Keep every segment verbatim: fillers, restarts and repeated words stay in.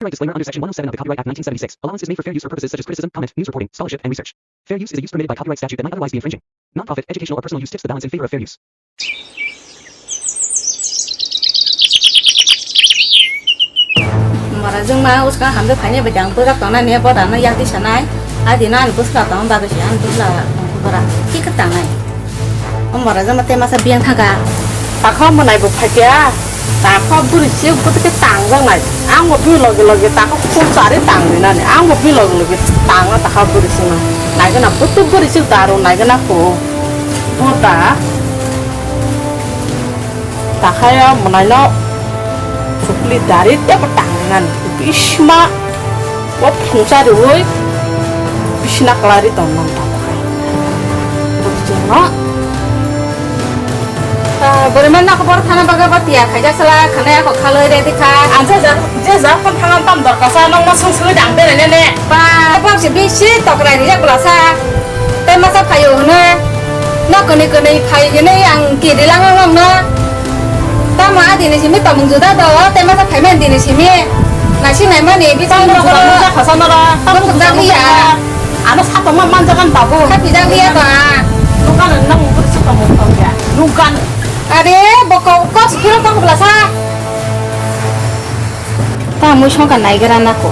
Copyright disclaimer under Section one oh seven of the Copyright Act nineteen seventy-six. Allowance is made for fair use for purposes such as criticism, comment, news reporting, scholarship, and research. Fair use is a use permitted by copyright statute that might otherwise be infringing. Non-profit, educational, or personal use tips the balance in favor of fair use. Mora jwngma uska hamde phaine bwdang bwrak tongnai ne bodano yakti sanai. Adi no ani bwswk tong bagwi se ani bwsla tong bwrak khe khe tangnai. O mora jwngma tei masa biyang thangkha. Takha mwnai bo phaikya. Takha bwrwi se bwtwi khe tangjaknai. Ang bo bini loge loge takha khum chari tangrinani. Ang bo bini loge loge tangna takha bwrwi se no. Naigana bwtwi bwrwi se daru naigana ko. Bota. Takhaya mwnaino chukli dari tebo tangrinani bisma o phungsa riui bisina kwlari tongmani takhai. Bujino. Boriman na khobor thana baga ba tiya khaja sala khana ya kho khaloi re dikha. Ang je ja je ja phone thana tam dorkasa nong ma sung sung dang bere ne ne. Ba ba se bisi tokrai ri jak bla sa. Tei masa phaio hwnwi, no kwnwi kwnwi phai hwnwi ang kiri langno nokno. Tamo a dini simi tongmung juda do, tei masa phaimani dini simi. Naisi naimani bichang no juda. Tamo no khasa no ra, tamo no khasa no ra. Ano satongma manjagan babu. Kha pijak liya ba. Nukan nang ukur si tongmung tongya. Nukan. Are boko kos kiro tong bla sa. Ta mui songkha naigra nako.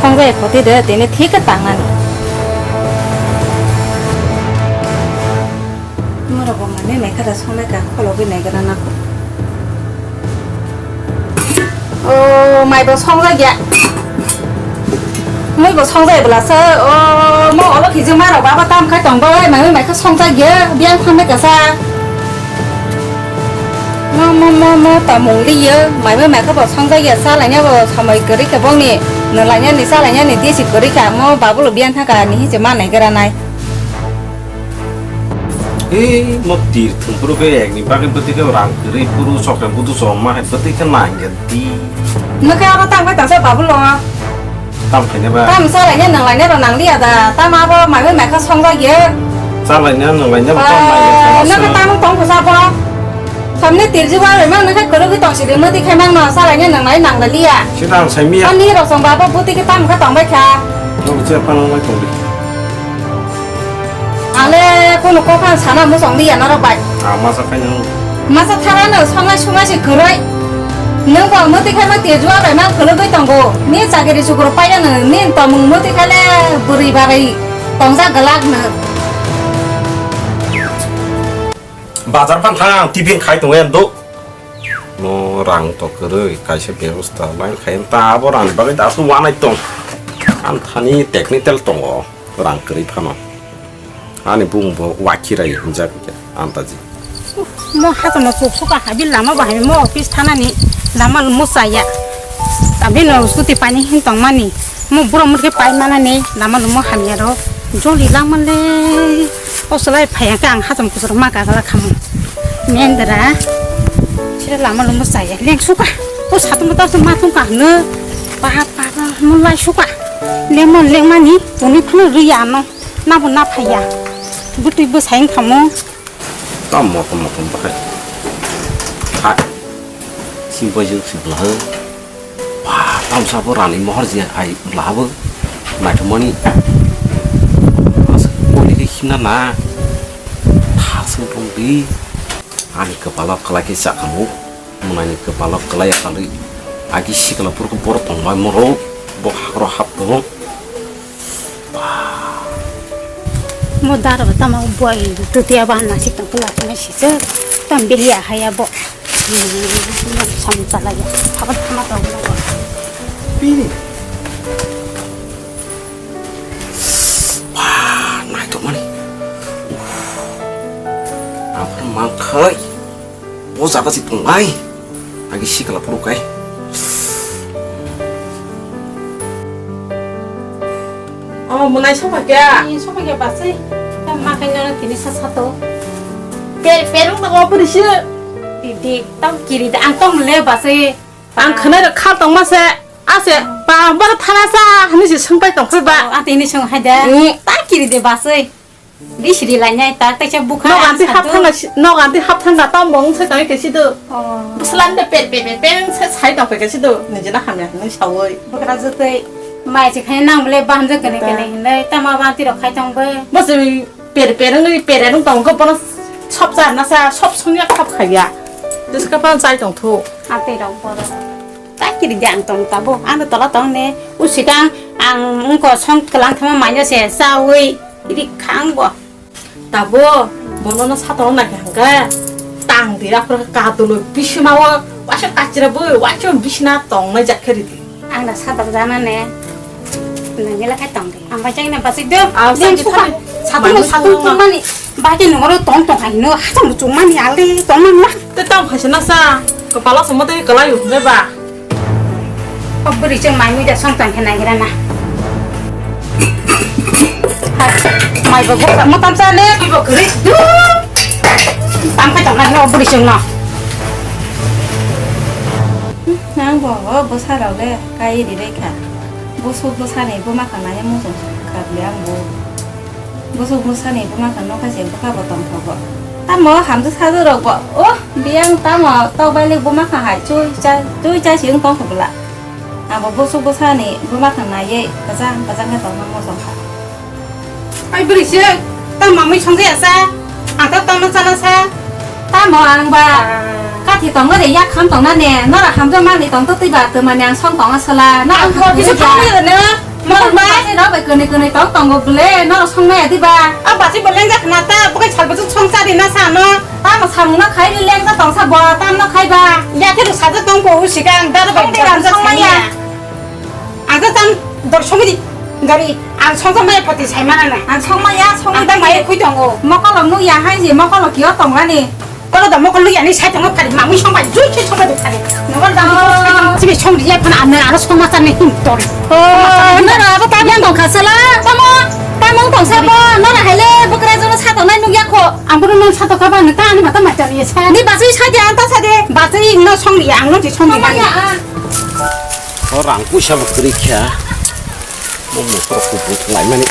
Songjaya khoti de tini thik khe tangnani. Moro bo mane naikha da songnai ka kholo gwi naigra nako. O mai bo songjak ya. Mui bo songjaya bwlasa, o, mo olo khijima rok baba tam khai tong bai, mai mai khe songjak ya, biyang thang bai kasa. Mo, mo, mo, mo, tongmung liya, mai mai khe bo songjak ya, sa laina bo samai kwrwi khe bongni, no laina ni, sa laina ni, disi kwrwi kha, mo babulo biyang thang kha, ni hinse ma nai gra nai. Ei, mo tir thwngphuru khe ekni bagwi bwtwi khe rang kwrwi phuru chokre budu choma hai bwtwi khe nangya di. Nwkhe abo tang bai tangsa babulo. Tam khaina ba? Tam sa laina nang laina rw nang liya da. Tam abo mai bai mai kha songjak ya. Sa laina nang laina ba tam mai ya. Nwkhe tam tong kho sa bo. Samne tirju ba bai mang nwkhe kwrwgwi tong sidi mwtwi khai mang no sa laina nang lai nang da liya. Sita ang sai miya. Ani rok song ba bo bwtwi khe tam kha tong bai kha. Nwkhe phano lai tong di. Ale kono kokha sana musong liya norok bai. Ah, masa khaina. Masa tharano songnai sungnai se kwrwi. Nwng bo mwtwi khaima tejua bai ma khulugwi tongo. Ni chakiri chukuru paiyano ni tongmung mwtwi khaile bwrwi barai tongja gwlak nw. Bazar phan thang tiffin khai tongo endo. No rang to kwrwi kaisa bebosta lai khai ta abo rang bagwi da wanai tong. An thani technical tongo. Rang kwrwi phano. Ani bung bo wakirai hinjak antaji. Mo hachamo chuk suka habi lama bahai mo office thanani lama lumo chaya. Tabi no suti pani hin tongmani. Mo buro mutke pai manani lama lumo hamya ro. Joli langmale. O solai phaya ka ang hacham kusur ma gagala khamu. Mendra. Sira lama lumo chaya. Leng suka. O satung ta ma thung ka hnu. Pa pa mo lai suka. Lemon lengmani. Toni phano rwi ano, nabo na phaiya. Bwtwi bwsai wngkha mo. Tam motom motom bahai. Hai. Si bwjwk si bwlahw. Ba, tamsa bo rani mohor je hai bwlahw bo. Naithokmani. Asa koli khe himna na. Thasung tong di. Ani kwpalo kwlai khe chakhamu. Mwnai ni kwpalo kwlai ya kalwi. Agi sikla phuru khe borok tongbai moro. Bo hakro hap tongo. Mo dara ba tama buai tutia ba na si tong kula kena si se. Tam beli ya haya bo. Sam chala ya. Apa tama tong. Bini. Wah, naithokmani. Uff. Aphuru mankhai. O jaga si tongnai. Agi sikla phuru kai. Oh, mwnai soba kya? Ni soba kya basai. Tam ma kai nang tini sa sato. Pe, perung na ko puri si. Di, di, tam kiri da ang tong le basai. Ang khwnai rok khar tongma se, a se, ba, boro thana sa, hinwi se swngpai tongphai ba. Oh, a tini swng hai da. Mm. Ta kiri de baswi. Di siri lainai ta, tei sa bukha. Nok anti hap thangna si-, nok anti hap thangna tamo wng sai tongwi kaisi do. Oh. Bwswla de per per per per wng sai sai tong kaisi do. Nijina hamya hinwi sawi. Bwkra jotoi mai se khai nang bole baham je kene kene hinwi tamo banti rok khai tong bai. Bwswi per per wngwi per wng tong khe bono sop cha na sa sop songya khap khaiya. Jesa kha pan chai tong thu. Atwi rok bodo. Ta kiri de ang tong tabo. Ano tola tong ne. Usikang ang wngko song kelang thama manya se sawi. Iri khang bo. Tabo, bono no satong na hangka. Tang dira pura ka dolo bisima o. Waisa kachira bo, waisa bisina tong na jakhe ridi. Ang na satok jana ne. Nangila kai tong de. Ang bai jang na basik do. Ah, leng sakit suka. Hati. Satong manu satong satong tong na. Mani. Bagi nungro tong tong hai no. Hatong tong mani ale tong mani lah. Te tong hai sana sa. Kepala semua tadi kelai udah ba. O bwrwi chwng mai mui da song tong khe naigra na. Mai bo boksa mo tamsa le ki bo kwrwi. Tam khe tong na o bwrwi chwng no. Nang bo o bwsa rok le kai ri bai kha. Bwswk bwsa ni buma kha nai mo song kha bile ang bo. Bwswk bwsani buma khe nokha se bwkha bo tongthogo. Tamo hamjwk sajwk rok bo, oh, biyang tamo tok bailik buma kha hai chui cha, chui cha si wng tongkha bwla. Abo bwswk bwsani buma khe naiwi kwchang kwchang khe tongma mosong kha. Ai bwrwi se, tamo mamui songja ya sa, ang ta tongna chana sa. Tamo ang ba kathi tongo de yak kham tongna ne, nora hamjwk mani tong to twi ba twmani ang song tongo sala. Ang ko kisa song ya ne. Mokol bai. Bachai rok bai kwnwi kwnwi tong tongo bwle, norok song maya diba? A bachai bo lengjak khna ta, bwkha sal bwswk song chari na sa no. Tamo samung no khai ri lengjak tong sa bo, tam no khai ba. Ya khe rw sajak tong bo, u sikang daro bai song de, ang song maya. Ang ta tam dor song di, gari, ang song maya pati sai mana na. Ang song maya, song maya khui tongo. Mokol rok nuk ya hai je, mokol rok kio tong ani. Kolo da mokol luya ni sai tongo phari mamui song bai jui khe song bai phari. Nokol da mokol sai tongo. Sibi song riya phana ane aro song ma chani hin tori. Oh, nora abo tam yang tong kha sala. Tamo, tamo tong sa bo, nora haile bwkra jono sa tong nai nukya kho. Ang bono non sa tong kha ba nang ta ani mata ma chani sa. Ni basi sa de anta sa de. Basi no song riya ang no ji song riya. O rang puisa bo kwrwi kha. Mo motor kuphur khlaimani.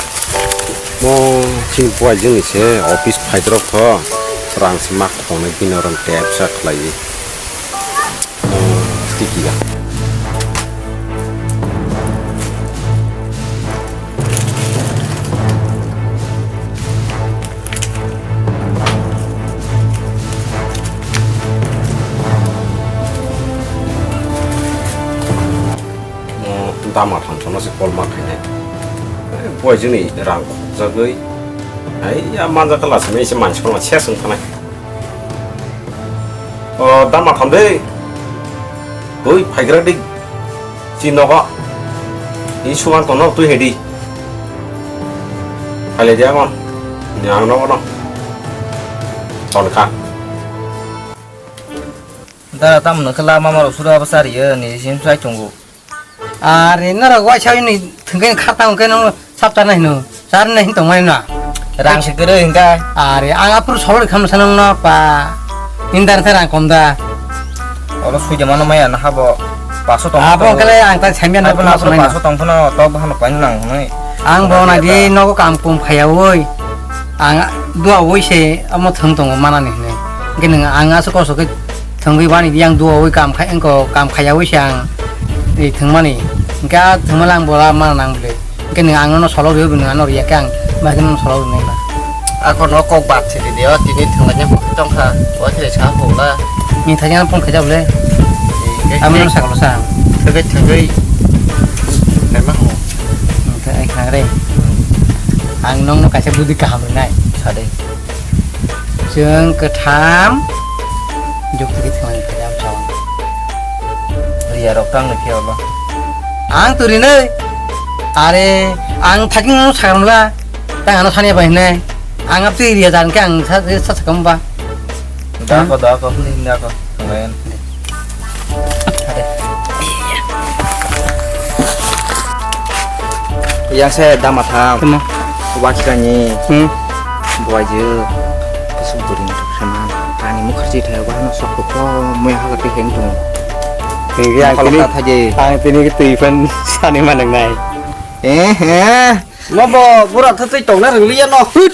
Mo chini buai jwngni se office phaidrok tho. Rang se ma khongnai bini rang tepsa khlaiwi. Mo tiki ya. Mo dama thangsono se kolma khainai. Buai jwngni rang khokjagwi. Ai ya manja kala se mese mansi kolma ses wng thanai. O dama tham de. Oi phaigra de. Chi nogo. Ni suwan tono twi hedi. Phale dia mon. Ni ang nogo no. Ton kha. Dara tamo nokhe la mama rok sura bwsa riyo ni sim sai tongo. Are norok waisa ni thwngkhe kharta hwnkhe no sapta nai hino. Char nai hin tongmani no. Rang se kwrwi hwnkhe. Are ang aphuru sawari khamsa nang no pa. Indar the rang kom da. Oro sui de mano maya na habo. Paso tong. Abo hwnkhe le ang ta champion no. Abo na paso tong phano tok bahano pain nang hwnwi. Ang bo na di nogo kam kum khaya woi. Ang dua woi se amo thwng tongo manani hwnwi. Hwnkhe nwng ang aswk koso khe thwngwi bani yang dua woi kam khai wngko kam khaya woi se ang ri thwngmani. Hwnkhe a thwngmani ang bola mana nang bwle. Hwnkhe nwng ang nono solo rwui nwng ano riya khe ang bahai khe nono solo rwnai ba. Ako no kok bat se de o tini thwngmani tongkha o thre sa hola. Ni thanya phone khaja bwle. Hwnkhe amo nono sakalo sa. Thwgwi thwgwi. Naima ho. Hwnkhe ai khang re. Ang nongno kaisa budi kaham rwnai. Sade. Chwng kwtham jukti khe thwngmani khe jam chao. Riya rok tang nai phiya ba. Ang to rinai. Are ang thaking no sakram la. Tang ano sania bai hinai. Ang apti riya jan khe ang sa sa sakam ba. Da ko da ko hini da ko. Thwngmani. Yang se dama tham. Tamo. Wakirani. Hmm. Buaiju. Kusuk buring sama. Ani mukharji thaya wahno sok ko muya haga te heng tung. Hingke ang tini, ang tini ke tui phan sani manang nai. Eh, eh. Mo bo bura thatui tongna rwngli ya no. Hut.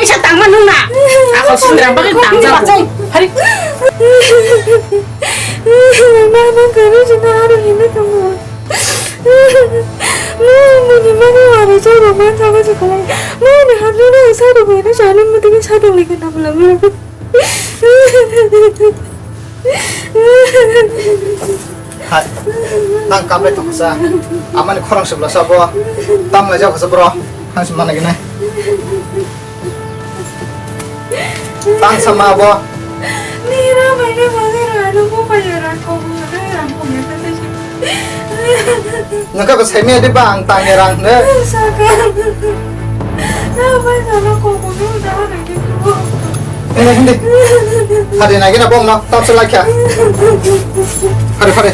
kaisa tangma nung na. Ako sindra bagwi tangjago. Hari. Mama kare jina aro hini tamo. Mama ni mama wara jaro man sama sekolah. Mama ni hadro na sadu kare jalo mutiki sadu lagi na bela bela. Hai, nang kaplai tongsa. Amani khorang sebla sabo. Tam lai jak khasa bro. Hang si mana gini. Tang sama abo. Nira mai ne mage rano mo pai ran ko mo ne ran ko me ta ta. Naka ba sai me de ba ang tang ya rang ne. Saka. Na bai na ko ko no da na ke ko. Ini hindi. Hari na gina bong no tap selai kya. Hari hari.